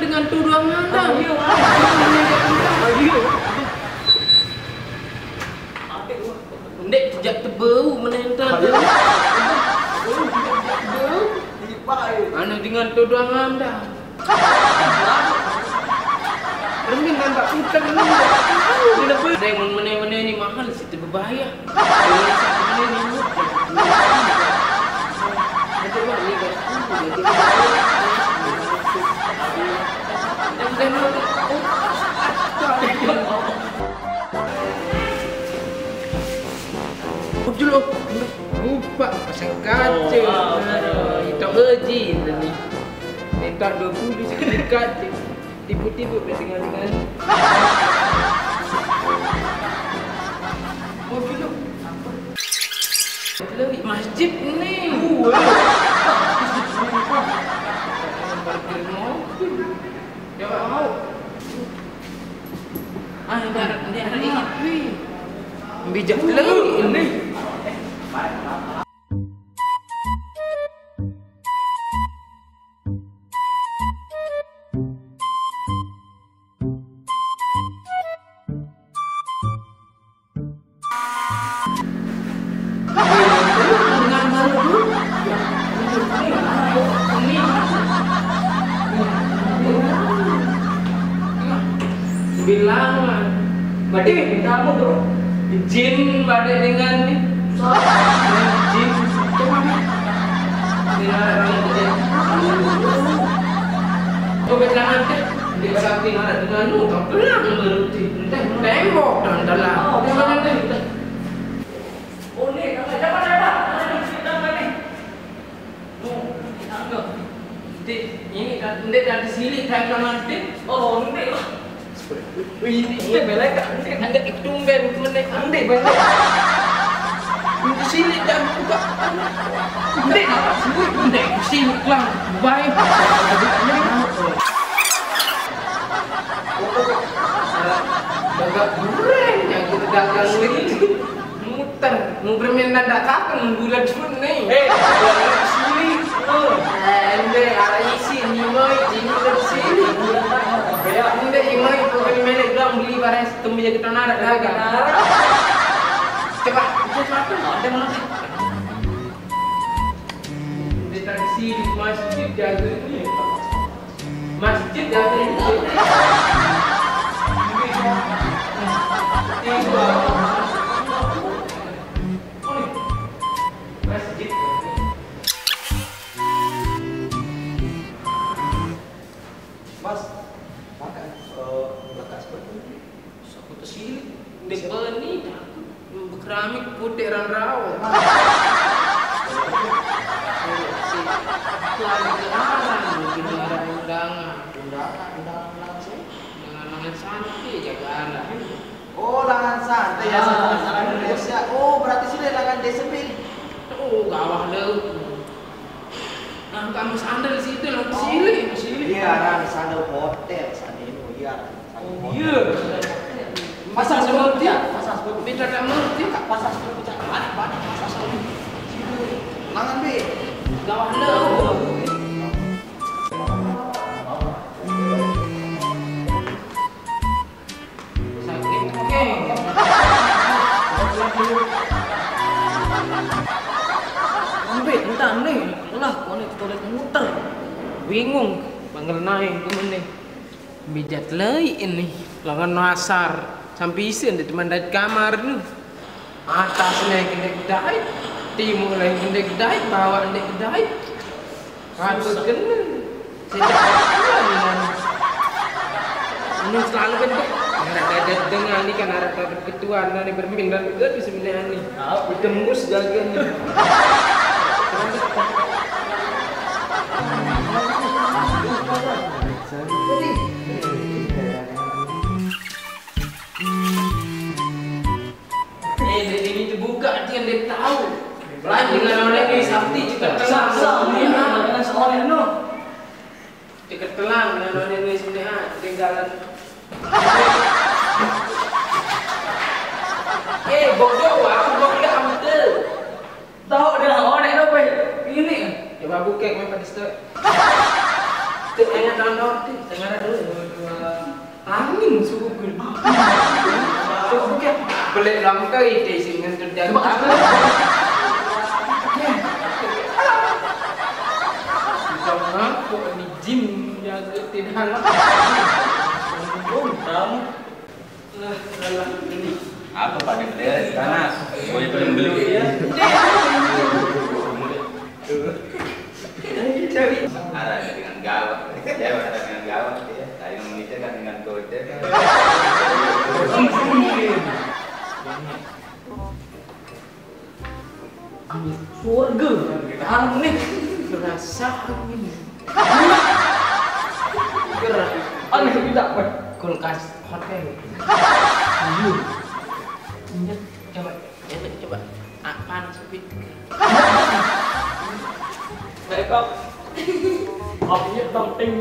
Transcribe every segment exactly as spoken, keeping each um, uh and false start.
Dengan tuduhan anda. Ayo. Ayo. Ndek sejak tebeu menentang. Ayo. Anak dengan tuduhan anda. Remin nampak utang ni. Kenapa? Ada yang meneh-meneh ni mahal, situ berbahaya. Lupa pasang kaca. Itu haji ni. Minta dua puluh sekali kaca. Tipu-tipu boleh dengar-dengar. Oh, gitu. Apa? Lagi masjid ni. Parkir mobil. Coba mau. Ah, ini ada, ini ada lagi. Bijak lagi ini. Bilang, berarti kamu tuh jin pada dengan nih. Jin, cuman. Tidak ada orang yang tidak. Coba jangan deh. Dia berarti ngarep dengan lu, tak pelang berarti. Entah tembok dan dalam. Oh, dia mana teh? Oh, ni, jangan, jangan, jangan. Jangan ni. Oh, tangga. Dek, ini kan, dek dari sini, kan, kan, dek. Oh, dek. Ini, ini bela, kan, dek. Dek, tumben, menek, dek, bela. Ini sini, dan buka. Dek, dek, sini, kan. Baik. Bukannya ni. Bagak duren yang kita dagang ni. Muter, mau bermain nanda kakak, mau bulan cut ni. Eh, bulan sini. Oh, ende, arah isi, ni mai, ini ke sini. Ya, ende, imai, bukan main doang beli barang, temu ya kita narak dagang. Coba, itu satu, ada mana? Di tradisi masjid jaga ni. Masjid jaga ni. Masjid. Mas, makan, eh, lekas pergi. Aku tersilik. Ndek bani, aku keramik putih rang rawa. Aku ada gelaran, gelaran undangan. Undangan, undangan langsung? Undangan, undangan santai, jaga anak. Oh, langan santai ya, ah, salah, salah Indonesia. Oh, berarti sudah langan D S B. Oh, gawah lo. Nah, kamu sandal situ, lo sini, sini. Iya, nah, sandal hotel, sandal itu, iya. Oh, iya. Pasang sepatu ya, pasang sepatu. Minta tak mengerti. Pasang sepatu, balik, balik, pasang sepatu. Langan, Bi. Gawah lo. Sakit, Keng. Ambil, entah ni. Lah, kau ni toilet muter. Bingung. Banggal naik ke mana? Bijat lagi ini. Langan nasar. Sampai isi nanti teman dari kamar tu. Atas ni kena kedai. Timur lagi kena kedai. Bawah ni kedai. Patut kena. Sejak kapan ni, Nan? Ini selalu kan, Pak? Nggak ada dengar ni kan, ada, ada ketuaan, Nan, ni bermain dan juga di sini, Nan, ni. Ditembus jaga ni. Eh, dia ini terbuka, dia, dia tahu. Lain dengan orang ni, sakti juga tenang. Sama, sama, ya, dengan seorang no. Dia ketelang dengan orang ni, sini, ha, ketinggalan. Eh, bodoh, aku bodoh, kamu tu. Tahu dia, orang ni apa? Ini. Dia mabuk kek, main pada stok. Tu, eh, Tanah tu, tengah ada dua, dua. Angin suku gul. Suku ke? Boleh langkai ite sing ngentut dan. Coba. Jangan kok ni jin jaga tidak. Sombong kamu. Lah, lah, lah, ini. Apa pada beli panas? Gue belum beli ya. Ada dengan gawat. Ya, ada dengan gawat ya. Saya memikirkan dengan kode. Angin surga. Aneh. Perasaan ini. Gerah. Aneh tidak, Pak. Kulkas hotel. Iya. Iya, coba. Coba, coba. Apaan sih? Baik, Pak. Kopinya topping.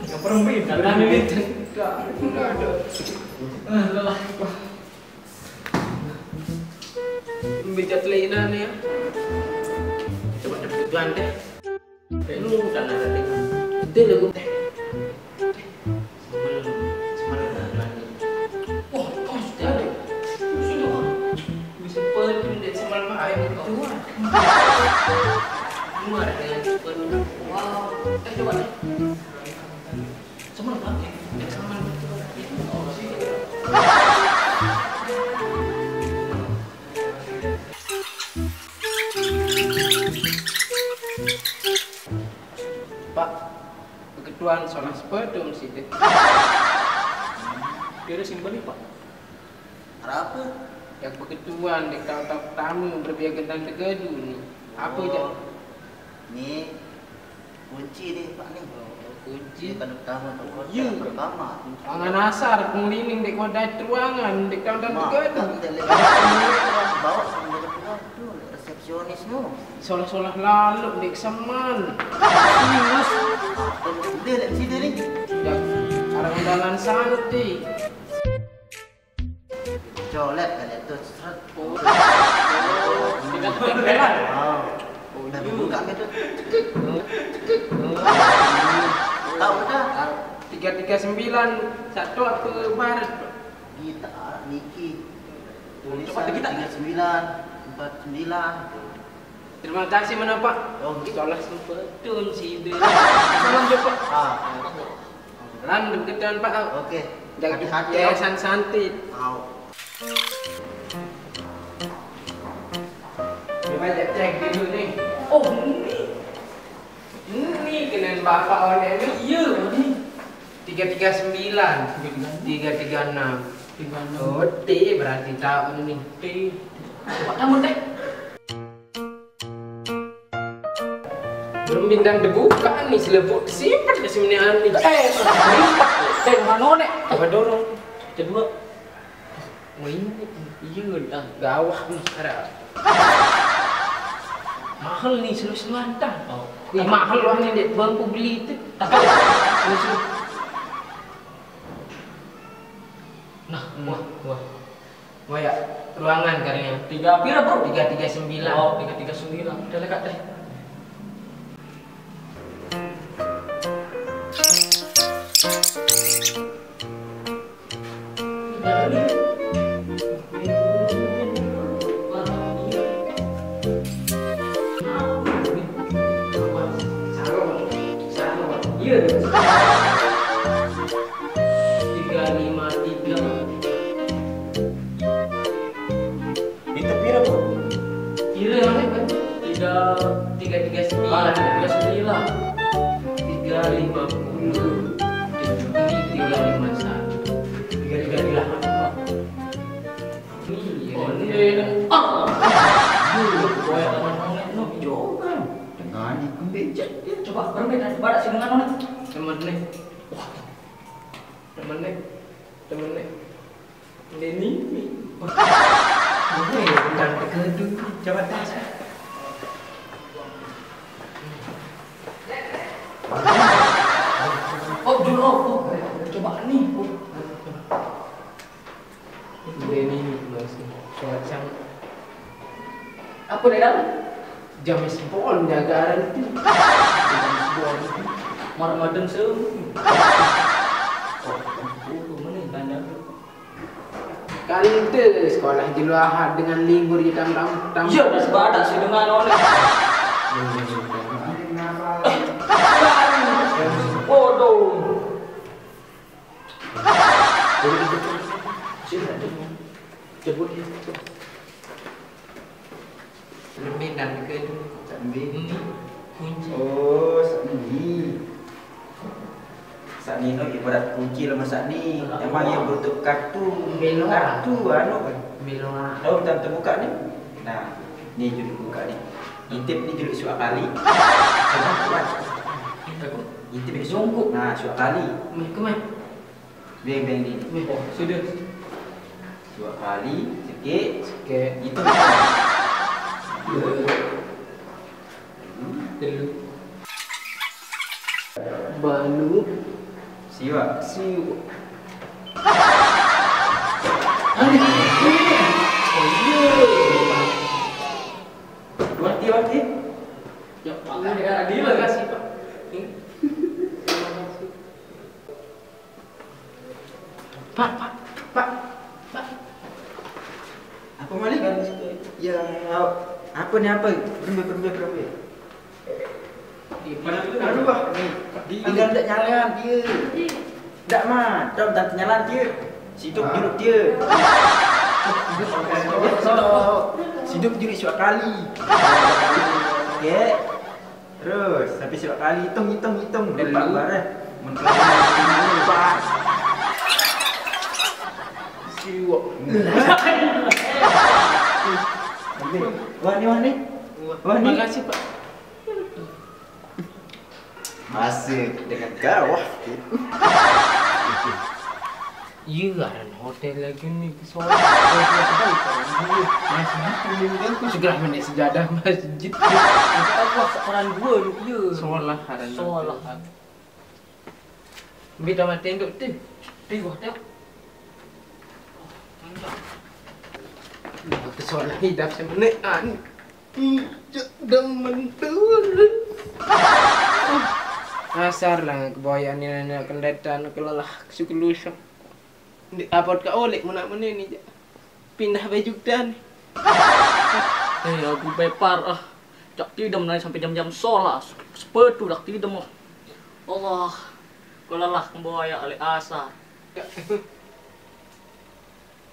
Yang perempuan, datang ini. Enggak, enggak ada. Ah, lelah. Bicat lina nih ya. Coba deg-degan deh. Kayak lu kan ada deh. Dia lagu teh. Semalam, semalam ada lagi. Wah, kau sudah ada. Sudah. Bisa pergi dari semalam ayo keluar. Keluar dengan cepat. Wow. Eh, coba deh. Semen, Pak. Semen. Pak, beketuan solah sepatu mesti deh. Dia ada simpen nih, Pak. Ada apa? Yang beketuan dek tamu berbiaya gendang tegedu nih. Apa, oh, jak? Nih, kunci nih, Pak, nih. Oh, kunci. Ini kan utama tuh, iya, pertama. Angan asar, penglining dek wadah ruangan, dek tamu-tamu. Mak, tegedu. Tak ada lagi. Bawa sama beketuan tuh, resepsionis nu. Solah-solah lalu dek semen. Serius? Dia lek sini nih. Ya, orang dalam santai. Colek kali itu, seret. Oh. Wow. Udah buka itu. Tahu dah. Tiga tiga sembilan, satu apa barat, Pak? Kita, Niki. Tulisan tiga sembilan, empat sembilan. Terima kasih mana, Pak? Oh, gitu. Salah sempat tun si Salam jumpa. Ah. Lan deketan, Pak. Oke. Jaga hati-hati, ya. Yayasan Santi. Au. Coba cek, cek dulu nih. Oh, ini. Ini kenen Bapak Onek ini. Iya, ini. Tiga tiga sembilan. Tiga tiga enam. Tiga enam. Oh, T berarti tahun ini. T. Pak, kamu teh. Belum bintang dibuka nih, selebut disimpan ke sini nih. Eh, lipat. Eh, mana nih? Coba dorong. Kedua. Oh, ini. Iya, dah. Gawah nih, ada. Mahal nih, seluruh-seluruhan, dah. Oh. Ih, mahal loh ini, dek bangku beli itu. Tapi, seluruh-seluruh. Nah, wah, wah. Wah, ya, ruangan kalinya. Tiga pira, Bro? Tiga tiga sembilan. Oh, tiga tiga sembilan. Udah dekat deh. Iya. Tiga lima tiga. Itu pira, Bro? Pira yang mana, Bang? Tiga, tiga tiga sembilan. Ah, tiga tiga sembilan. Tiga lima puluh. Ini tiga lima satu. Tiga tiga delapan, Bang. Iya. Oh, ini. Ah. Aduh, koyak teman nongek, no. Jangan. Dengan ikut becek. Coba, berapa, barak sih dengan nongek? Temen nih. Wah. Temen nih. Temen nih. Ini nih. Oke, bukan tegedu. Coba tas. Oh, dulu. Oh, coba nih. Oh. Ini nih, bagus nih. Coba sang. Apa nih, Dang? James Bond jagaran tu. James Bond. Mar madem semu. Oh, oh, mana yang kandang tu? Kali tu sekolah jelo Ahad dengan libur je tam tam tam. Ya, dah sebab ada sih dengan oleh. Bodoh. Sini, sini. Jemput dia. Lebih dan ke tu. Sak ni. Kunci. Oh, sak ni. Sak ni no ibarat kunci lah masak ni. Emang yang bentuk kartu. Belong. Kartu anu kan. Belong. Tahu tante buka ni? Nah, ni judul buka ni. Intip ni judul suak kali. Kenapa? Intip ni jongkok. Nah, suak kali. Meh, ke meh. Beng, beng ni. Meh. Oh, sudah. Dua kali, sikit. Sikit. Itu. Telu. Banu. Siwak. Siwak. Wati, wati. Ya, Pak. Terima kasih, Pak. Pak, Pak, Pak, Pak. Apa malik? Ya, apa ni apa? Berembe, berembe, berembe. Pada dulu, Pak. Ni, tinggal dak nyalan dia. Dak mah, dah tak nyalan dia. Sidup juruk dia. Sidup juruk suak kali. Okey. Terus, sampai siwak kali. Hitung, hitung, hitung. Empat bar, eh. Empat. Siwak. Wah, ni, wah, ni. Wah, ni. Terima kasih, Pak. Masih dengan gawah. Iya, aran hotel lagi ni ke soal. Masjid ni kan aku segera menek sejadah masjid. Aku rasa orang dua ni, iya. Solah aran. Solah. Ambil dah mati duk tu. Tengok tak. Nah, ke soal hidup semenek an. Ijak demen turun. Asar lah keboyaan ni nak kendatan kelelah kesukelusuk. Ndik dapat ke oleh muna mene ni je. Pindah baju dan. Eh, aku bepar ah. Cak tidem nai sampai jam-jam solas. Sepatu dak tidem ah. Allah. Kelelah keboyaan alek asar.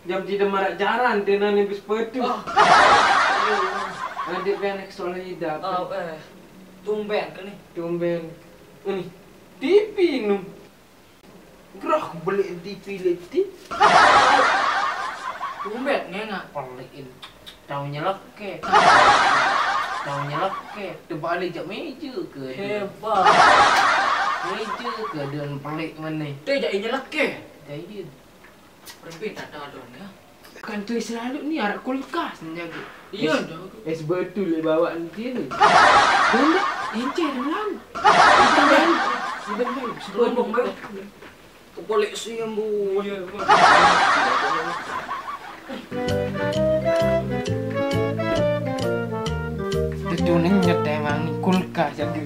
Jam tidak marak jaran, dia nanya bis petu. Oh. Adik pian soal hidup. Oh, eh. Tumben ke ni? Tumben. Ini T V nu. Gerah beli T V leti. Tumben ngengak pelikin. Taunya leke. Taunya leke. Terbalik jak meja ke dia. Hebat. Meja ke dia pelik mana. Teh jak inya leke. Teh dia. Rempit tak ada adon ya. Kan tu selalu ni arak kulkas ni jaga. Iya, es, dah. Es betul le bawa nanti ni. Benda encer lang. Encer lang. Encer lang. Serombong, Bang. Kepala siam bu. Iya, Bang. Tetu nenyet emang ni kulkas jaga.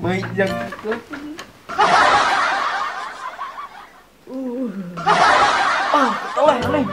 Mai jaga. Ah, telah ni.